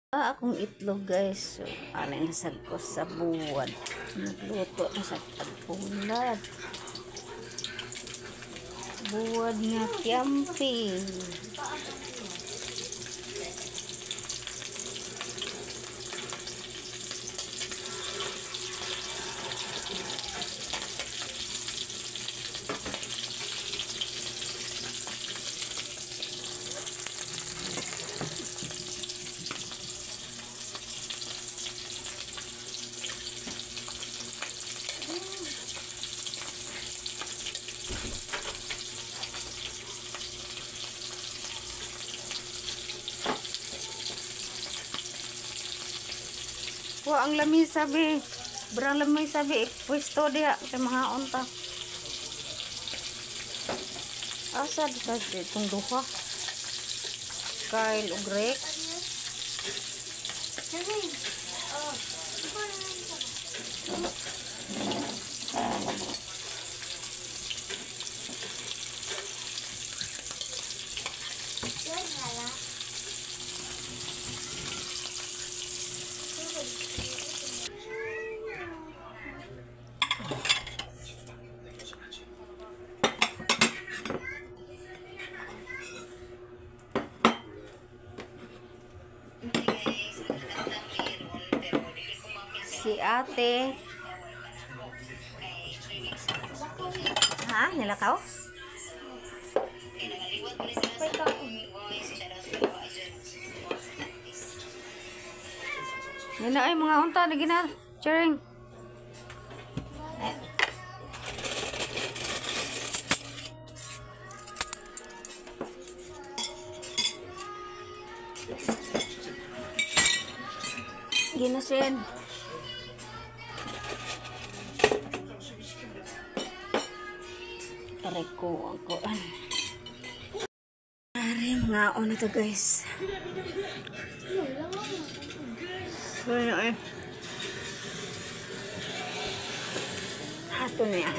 Akong itlog, guys. So, alay na sad ko sa buwad. Nagluto na sa tagpulad. Buwad nga tiampi. Wa ang lamisa be. Brang lamisa be pwesto diha kay mga unta. Asa sa itong duha? Kyle ug Rex. Si ate. Ha? Nilakaw? Yan na ay mga unta. Lagi na. Charing. Ginasin. Aray ko ang kuan. Aray, mga on ito, guys. Ano eh. Ato niya.